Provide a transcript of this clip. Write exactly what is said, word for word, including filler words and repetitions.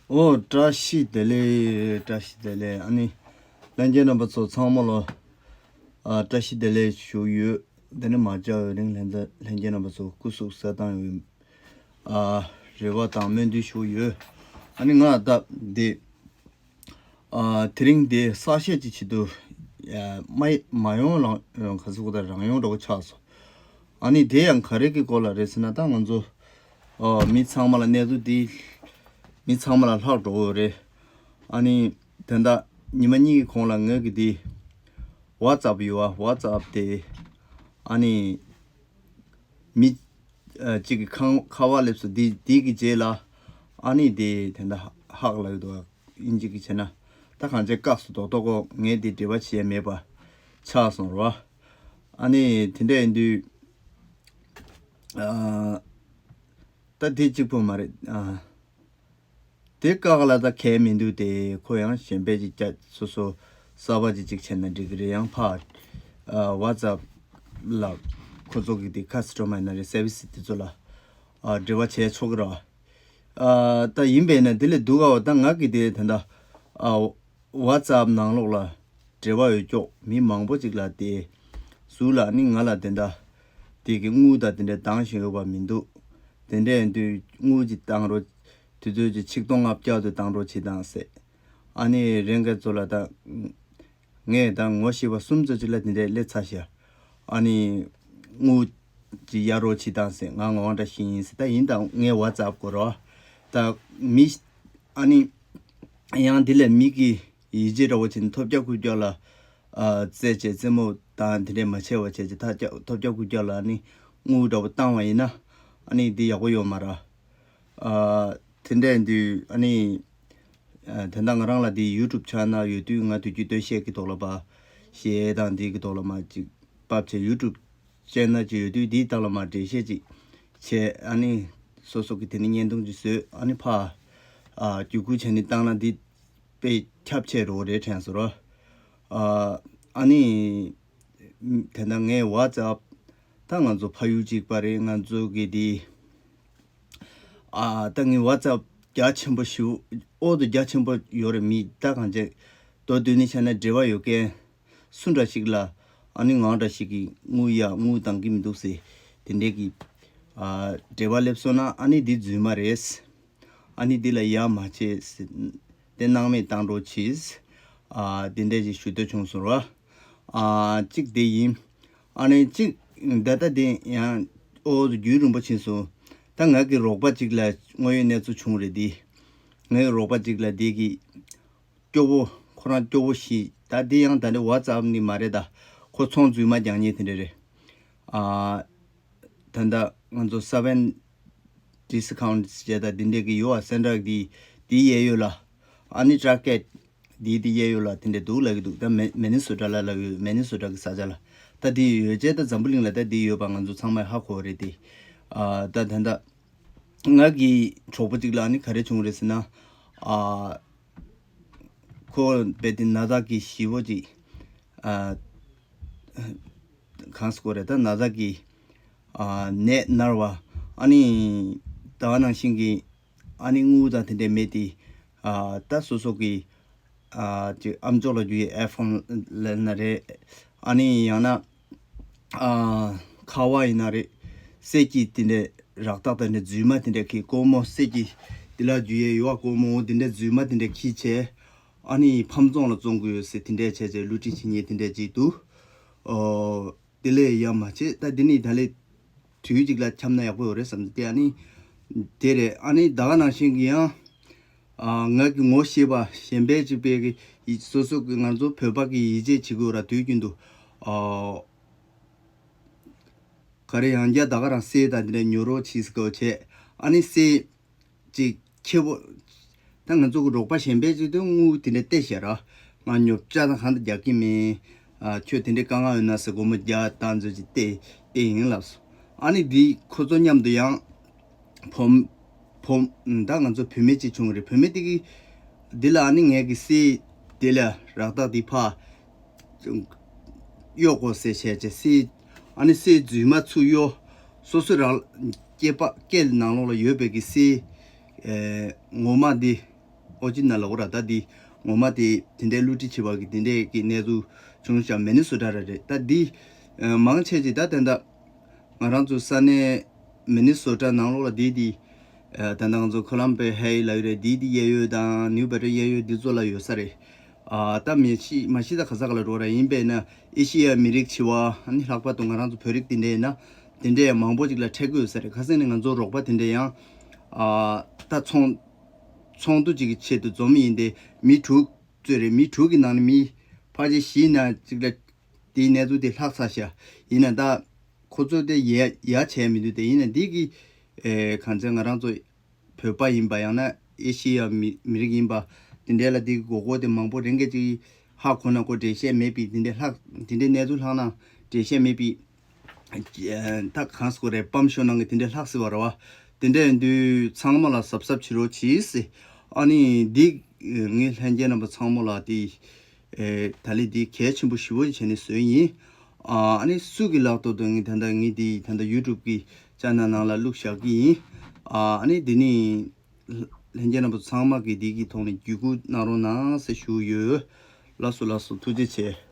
ཨོ། བཀྲ་ཤིས་བདེ་ལེགས། བཀྲ་ཤིས་བདེ་ལེགས། ཨ་ནི་ལྷན་རྒྱས་རྣམ་པ་ཚོ་ཚང་མ་ལ་ཨ་བཀྲ་ཤིས་བདེ་ལེགས་ཞུ་ཡོད། དེ་ནི་མ་བཅར་བའི་རིང་ལྷན་རྒྱས་ལྷན་རྒྱས་རྣམ་པ་ཚོ་སྐུ་གཟུགས་གསལ་ཐང་ཡོད་ཨ་རེ་བ་དང་སྨོན་འདུན་ཞུ་ཡོད། ཨ་ནི་ང་ད་དེ་ཨ་དེ་རིང་དེ་གསར་བཤད་ཅིག་བྱེད་དུ་ཨ་མ་མ་ཡོང་ལ་ག་ཟེར་གོ་ད་རང་ཡོང་འདྲ་བོ་ཆགས་སོང་། ཨ་ནི་དེ་ཡང་ག་རེ་གི་སྐོར་ལ་རེད་ཟེར་ན། ད་ང་ཚོ་ཨ་མི་ཚང་མ་ལ་གནས་ཚུལ་འདི་མི་ཚང་མ་ལ་ལྷག་འགྲོ་གི་ཡོད་རེད། ཨ་ནི་དེ་འདྲ་ཉི་མ་གཉིས་ཀྱི་གོང་ལ་ངོས་ཀྱི་འདི་ཝ་ཙབ་ཡོད་ཨ། ཝ་ཙབ་དེ་ཨ་ནི་མི་ཨ་གཅིག་གི་ཁང་ཁ་བ་སླེབས་སོང་། འདི་འདི་གི་རྗེས་ལ་ཨ་ནི་དེ་དེ་འདྲ་ཧག་ལབ་ཡོད་འདུག་ཨིན་ཇི་གི་བྱས་ན་ད་གང་བྱས་བཀག་སོང་། རྡོག་རྡོག་གོ་ངས་དེ་འབྲེལ་བ་བྱས་མེད་པ་ཆགས་སོང་རོ། ཨ་ནི་དེ་འདྲ་ཡིན་དུས་ཨ་ད་དེ་གཅིག་པོ་མ་རེད། ཨ་དེ་བཀག་ལ་ད་གལ་མི་འདུག་དེ་ཁོ་ཡང་གཞན་པའི་ཅིག་ཀྱ་སོ་སོ་གསར་པ་ཅིག་ཅིག་བྱས་ན་འགྲིག་གི་རེད། ཡང་ཕ་ཨ་ཝ་ཙབ་ལ་ཁོ་ཚོ་གི་དེ་ཁ་སི་ཊོ་མའི་ན་རེ་སེར་བི་སི་དེ་ཚོ་ལ་ཨ་འབྲེལ་བ་བྱས་ཆོག་གི་རེད། ཨ་ད་ཡིན་པས་ན་དེ་ལས་སྡུག་ག་བ་ད་ང་གི་དེ་ད་ད་ཨ་ཝ་ཙབ་ནང་ལོགས་ལ་འབྲེལ་བ་ཡོད་ཀྱོག་མི་མང་པོ་ཅིག་ལ་དེ་ཟུར་ལ་ནི་ང་ལ་དེ་འདྲ་དེ་གི་དངུལ་དང་དེ་འདྲ་བཏང་བཞིན་ཡོད་པ་མི་འདུག་དེ་འདྲ་ཡིན་དུས་དངུལ་ཅིག་བཏང་རོགས། དུས་ཚོད་ཅིག་ཆིག་སྟོང་ལྔ་བརྒྱ་དུ་བཏང་རོགས་བྱེད་དང་ཟེར། ཨ་ནི་རེ་འགའ་ཚོ་ལ་ད་ངས་ད་ངོ་ཤེས་པ་གསུམ་ཚོ་ཅིག་ལ་དེ་འདྲ་སླེབས་ཚར་ཤག་ཨ་ནི་དངུལ་ཅིག་གཡར་རོགས་བྱེད་དང་ཟེར། ང་ངོ་འདྲ་ཞིག་ཡིན་ཟེར། ད་ཡིན་ད་ངས་ཝ་ཙབ་དགོས་རོགས། ད་མི་ཨ་ནི་ཡང་དེ་ལས་མི་གི་ཡིད་ཆེས་འདྲ་བོ་བྱས་ནས་ཐོབ་རྒྱག་ཁུར་རྒྱག་ལ་ཨ་རྩེད་བྱས་རྩེད་མོ་དང་དེ་འདྲས་མ་བྱས་པ་བྱས་ཀྱི་ཐབས་ཀྱ་ཐོབ་རྒྱག་ཁུར་རྒྱག་ལ་ནི་དངུལ་འདྲ་བོ་བཏང་བ་ཡིན་ན་ཨ་ནི་འདི་ཡག་པོ་ཡོད་མ་རེད། ཨ་དེ་འདྲས་འདུག་ཨ་ནི་ཨ་དེ་འདྲ་ང་རང་ལ་འདི་ཡུ་ཊུབ་ཆེ་ནལ་ཡོད་དུས་ང་དུས་རྒྱུན་སྟོད་གཞས་ཀྱི་ཐོག་ལ་པ་གཞས་དང་འདི་གི་ཐོག་ལ་མ་ཅིག་པབ་བྱས། ཡུ་ཊུབ་ཅེ་ནལ་ཅིག་ཡོད་དུས་འདིའི་སྟེང་ལ་མ་འགྲེལ་བཤད་ཅིག་བྱས། ཨ་ནི་སོ་སོ་གི་དེ་ནི་བརྙན་ཐུང་ཅིག་བཟོས། ཨ་ནི་ཕ་ཨ་བརྒྱུད་སྐུལ་བྱས་ནས་བཏང་ན་འདི་དཔེ་ཁྱབ་ཆེ་རོ་རེད་དྲན་སོང་རོ། ཨ་ཨ་ནི་དེ་འདྲ་ངས་ཝ་ཙབ་ད་ང་ཚོ་ཕ་ཡུལ་གཅིག་པ་རེད། ང་ཚོ་གི་དེ་ཨ་ད་ངས་ཝ་ཙབ་རྒྱ་ཆེན་པོ་ཞིག་ཨོ་དུ་རྒྱ་ཆེན་པོ་ཡོད་རེད། མི་ད་གང་བྱས་མདོར་བསྡུས་ནས་བྱས་ན་འབྲེལ་བ་ཡོད་མཁན་སུ་འདྲ་ཞིག་ལ་ཨ་ནི་ང་འདྲ་ཞིག་གིས་དངུལ་ཡ་དངུལ་བཏང་གི་མི་འདུག་ཟེར་དེ་འདྲས་ཀྱི་ཨ་འབྲེལ་བ་སླེབས་སོང་ན་ཨ་ནི་འདི་རྫུན་མ་རེད། ཨ་ནི་འདི་ལ་ཡ་མ་བྱེད་ཟེར། དེ་སྣང་མེད་བཏང་རོགས་གྱིས། ཨ་དེ་འདྲས་ཅིག་ཞུ་འདོད་བྱུང་སོང་ར། ཨ་གཅིག་དེ་ཡིན། ཨ་ནི་གཅིག་ད་ལྟ་དེ་ཡང་ཨོ་རྒྱུན་རིང་པོ་ཕྱིན་སོང་། ད་ང་གི་རོགས་པ་གཅིག་ལ་དངོས་ཡོད་གནས་ཚུལ་བྱུང་རེད་དེ། ངའི་རོགས་པ་གཅིག་ལ་དེ་གི་སྐྱོ་བོ། ཁོ་རང་སྐྱོ་བོ་ཞིག་ད་དེ་ཡང་ད་ནི་ཝ་ཙབ་ནི་མ་རེད། ད་ཁོ་ཚོང་རྫུན་མ་རྒྱག་མཁན་དེ་འདྲ་རེད། ཨ་ད་ལྟ་ང་ཚོ་སེ་བེན་ཌི་སི་ཁའུན་ཊི་བྱས་ད་འདི་འདྲས་ཀྱི་ཡོད་ཨ། སེན་ཊར་འདི་འདི་གཡས་གཡོན་ལ་ཨ་ནི་ཊར་ཀེཊ་འདི་འདི་གཡས་གཡོན་ལ་དེ་འདྲས་འདུག་ལབ་ཀྱི་འདུག་ད་མི་མི་ནི་སོ་ཊ་ལ་ལབ་ཡོད། མི་ནི་སོ་ཊ་གི་ས་ཆ་ལ་ད་འདི་ཡོད་ཅེ། ད་འཛམ་བུ་གླིང་ལ་ད་འདི་ཡོད་པ་ང་ཚོ་ཚང་མས་ཧ་གོ་རེད་དེ། ཨ་ད་ད་ད་ང་གི་གྲོགས་པོ་གཅིག་ལ་ཨ་ནི་ག་རེ་བྱུང་རེད་ཟེར་ན། ཨ་ཁོ་དཔེ་དེ་ན་ཚ་གི་ཞི་བོ་ཅིག་ཨ་གང་སྐོར་རེད། ད་ན་ཚ་གི་ཨ་ནད་ན་བ། ཨ་ནི་ད་ག་ནང་བཞིན་གི་ཨ་ནི་དངུལ་དང་དེ་འདྲས་མེད་དེ། ཨ་ད་སོ་སོ་གི་ཨ་ཅིག་ཨམ་ཅོག་ལ་རྒྱུ་ཡི་ཨེ་ཕོན་ལབ་ན་རེད། ཨ་ནི་ཡང་ན་ཨ་ཁ་བ་ཡིན་ན་རེད། གསེར་གྱི་དེ་འདྲས་རག་ཐག་དེ་འདྲས་རྫུན་མ་དེ་འདྲས་གི་སྒོར་མོ་གསེར་གྱི་དེ་ལ་རྒྱུ་ཡི་ཡོད་སྒོར་མོ་དེ་འདྲས་རྫུན་མ་དེ་འདྲས་གི་བྱས། ཨ་ནི་ཕམ་ཚོང་ལ་བཙོང་གི་ཡོད་ཟེར་དེ་འདྲས་བྱས་བྱས་བསླུ་བྲིད་བྱེད་མཁན་དེ་འདྲས་ཅིག་འདུག་ཨོ། དེ་ལས་ཡ་མ་བྱེད། ད་འདི་ནི་ད་ལས་དུས་གཅིག་ལ་འཁྱམ་ན་ཡག་པོ་ཡོད་རེད་བསམ། དེ་ཨ་ནི་དེ་རེད། ཨ་ནི་ད་ག་ནང་བཞིན་གྱི་ཡང་ཨ་ང་གི་ངོ་ཤེས་པ་གཞན་པའི་གཅིག་པའི་གི་ཡི་སོ་སོ་གི་ང་ཚོ་བོད་པ་གི་ཡིད་ཆེས་བྱེད་དགོས་ར། དུས་རྒྱུན་དུ་ཨ་ག་རེ་ཡང་བསྐྱར་ད་ག་རང་གསེར་དང་དེ་འདྲ་ཉོ་རོགས་བྱེད་ཟེར་དགོས་བྱས། ཨ་ནི་གསེར་ཅིག་ཁྱེད་པོ། ད་ང་ཚོ་གི་རོགས་པ་གཞན་པའི་ཅིག་ཏུ་དངུལ་དེ་འདྲ་སྟེར་ཤག་ར། ང་ཉོ་ཆ་དང་གང་དུ་རྒྱག་གི་མིན། ཨ་ཁྱོད་དེ་འདྲའི་དཀའ་ངལ་ཡོད་ན་ཟེར་སྒོར་མོ་བརྒྱ་དང་ཚོད་ཅིག་སྟེར་སྟེར་ཡིན་ལབ་སོང་། ཨ་ནི་འདི་ཁོ་ཚོ་མཉམ་དུ་ཡང་བོམ་བོམ་ད་ང་ཚོ་བུད་མེད་ཅིག་བྱུང་རེད། བུད་མེད་དེ་གི་འདི་ལ་ཨ་ནི་ངས་ཀྱི་གསེར་དེ་ལ་རག་ཐག་དེ་ཕ་གཡོག་དགོས་ཟེར་བྱས་བྱས་གསེར། ཨ་ནི་གསེར་རྫུན་མ་ཚུར་གཡོ། སོ་སོ་རང་སྐེད་པ་སྐེ་ནང་ལོགས་ལ་ཡོད་པའི་གི་གསེར་ཨེ་ངོ་མ་འདི་ ཨོ་ཅི་ན་ལ་འོ་ར་ད་འདི་ངོ་མ་དེ་དེ་འདྲའི་བསླུ་བྲིད་བྱེད་པ་གི་དེ་འདྲའི་གི་གནས་ཚུལ་བྱུང་ཤག་མི་ནི་སོ་ཊ་ར་རེད། ད་འདི་མང་ཆེ་ཅིག་ད་དེ་འདྲ་ང་རང་ཚོ་ས་གནས་མི་ནི་སོ་ཊ་ནང་ལོགས་ལ་འདི་འདི་ད་ལྟ་ང་ཚོ་ཁོ་ལམ་པེ་ཧེ་ལ་ཡོད་རེད། འདི་འདི་གཡས་གཡོན་དང་ནིའུ་བེ་ཊར་གཡས་གཡོན་འདི་ཚོ་ལ་ཡོད་ས་རེད། ཨ་ད་མི་ཤི་མ་ཤི་ད་ག་ས་ག་ལ་འགྲོ་ར་ཡིན་པས་ན་ཨེ་ཤི་ཡ་མི་རིགས་བྱེ་བ་ནི་ལྷག་པར་དུ་ང་རང་ཚོ་བོད་རིགས་དེ་འདྲས་ཡིན་ན་དེ་འདྲས་མང་པོ་ཅིག་ལ་འཕྲད་ཀྱི་ཡོད་ས་རེད། ཁ་སང་ནས་ང་ཚོ་རོགས་པ་དེ་འདྲས་ཡང་ཨ་ད་ཚོང་ཚོགས་འདུ་ཅིག་གི་ཆེད་དུ་འཛོམས་ཡིན་ཏེ་མི་དྲུག་གཙོས་རེད། མི་དྲུག་གི་ནང་ནས་མི་ཕལ་ཆེར་བཞི་ན་ཅིག་ལ་དེའི་གནས་ཚུལ་དེ་ལྷག་ཚར་ཤག་ཡིན་ན་ད་ཁོ་ཚོ་དེ་ཡ་ཡ་བྱས་མི་འདུག་དེ་ཡིན་ན་འདི་གི་ཨེ་གང་ཚེ་ང་རང་ཚོ་བོད་པ་ཡིན་པ་ཡང་ན་ཨེ་ཤི་ཡ་མི་མི་རིགས་ཡིན་པ་དེ་འདྲའི་ལ་དེ་གི་མགོ་སྐོར་དེ་མང་པོ་རེ་འགའ་ཅིག་ཧ་གོ་ན་གོ་འགྲེལ་བཤད་མེད་པའི་དེ་འདྲའི་ལྷག་དེ་འདྲའི་གནས་ཚུལ་ལྷག་ན་འགྲེལ་བཤད་མེད་པའི་ད་གང་སྐོར་རེད། པམ་ཤོ་ནང་གི་དེ་འདྲའི་ལྷག་སྲིད་པ་རེད་བ། དེ་འདྲ་ཡིན་དུས་ཚང་མ་ལ་གཟབ་གཟབ་བྱེད་རོགས་གྱིས། ཨ་ནི་འདི་ངས་ལྷན་རྒྱས་རྣམ་པ་ཚང་མ་ལ་དེ་ཨེ་ད་ལི་འདི་གལ་ཆེན་པོ་ཞེ་པོ་བྱས་ནས་བཟོས་ཡིན། ཨ་ནི་སུ་གི་ལག་ཐོག་ཏུ་ངས་ད་ལྟ་ངས་དེ་ད་ལྟ་ཡུ་ཊུབ་གི་ཅེ་ནལ་ནང་ལ་བླུགས་བཞག་གི་ཡིན། ཨ་ནི་འདི་ནི་ལྷན་རྒྱས་རྣམ་པ་ཚང་མ་གི་འདི་གི་ཐོག་ནས་བརྒྱུད་སྐུར་གནང་རོགས་གནང་ཟེར་ཞུ་ཡོད། ལགས་སོ་ལགས་སོ། ཐུགས་རྗེ་ཆེ།